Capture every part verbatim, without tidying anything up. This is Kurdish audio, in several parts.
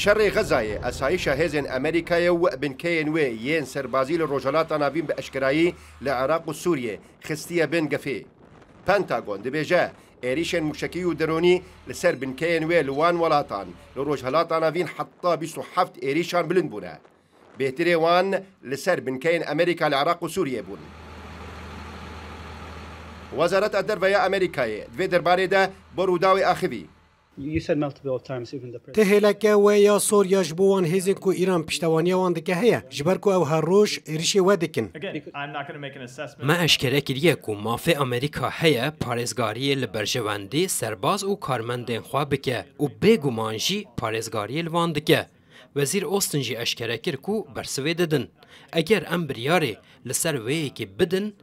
Şerê Xezayê esayîşa hêzên Amerîkayê û binkeyên wê yên serbazî li Rojhelata Navîn bi eşkerayî li Iraq û Sûriyê xistiye bin gefê. Pentagon dibêje, êrîşên mûşekî û dronî li ser binkeyên wê li wan welatan li Rojhelata Navîn heta bîst û heft êrîşan bilind bûne. Bêhtirê wan li ser binkeyên Amerîka li Iraq û Sûriyê bûn. Wezareta Derve ya Amerîkayê di vê derbarê de bo Rûdawê axivî. You said multiple times, even the Te president. Hêleke we ya sor ya ji bo wan hêzên ku Îran piştewaniya wan dike heye, ji ber ku ew her roj êrişê we dikin. Again, I'm not gonna make an assessment. Me eşkere kiriye ku mafê Amerîka heye parêzgariyê li berjewendî serbaz û karmendên xwe bike û bêguman jî parêzgariyê li van dike. Wezîr Austin jî eşkere kir ku bersivê didin. Eger em biryarê li ser wê yekê bidin,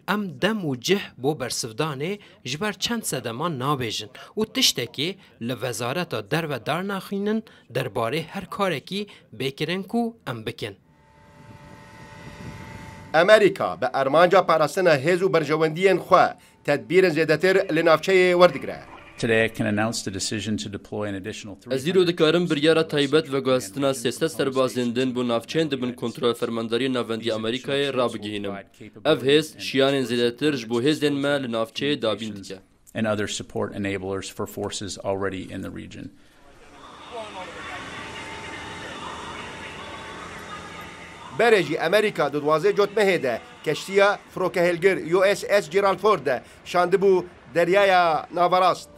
em dem û cih bo bersivdanê ji ber çend sedeman nabêjin û tiştekê li Wezareta Derve darnaxînin derbarê her karekî bê kirin ku em bikin. Amerîka bi armanca parastina hêz û berjewendiyên xwe tedbîrên zêdetir li navçeyê werdigire. Today I can announce the decision to deploy an additional Ez îro dikarim biryara taybet veguhestina sê sed serbazên din bo navçeyên di bin kontrola Fermandariyê Navendî Amerîkayê rabigihînim. Ev hêz şiyanên zêdetir ji bo hêzên me li navçeyê dabîn dike. And other support enablers for forces already in the region. Berê jî Amerîka di duwazdeh cotmehê de keştiya firokehêlgir U S S Gerald Ford de şandibû Deryaya Naverast.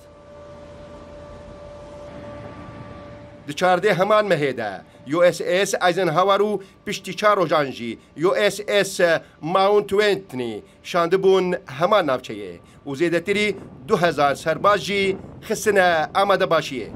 Di çardeh heman mehê de U S S Eisenhower û piştî çar rojan jî U S S Mountbatten şandibûn heman navçeyê û zêdetirî du hezar serbaz jî xistine amadebaşiyê.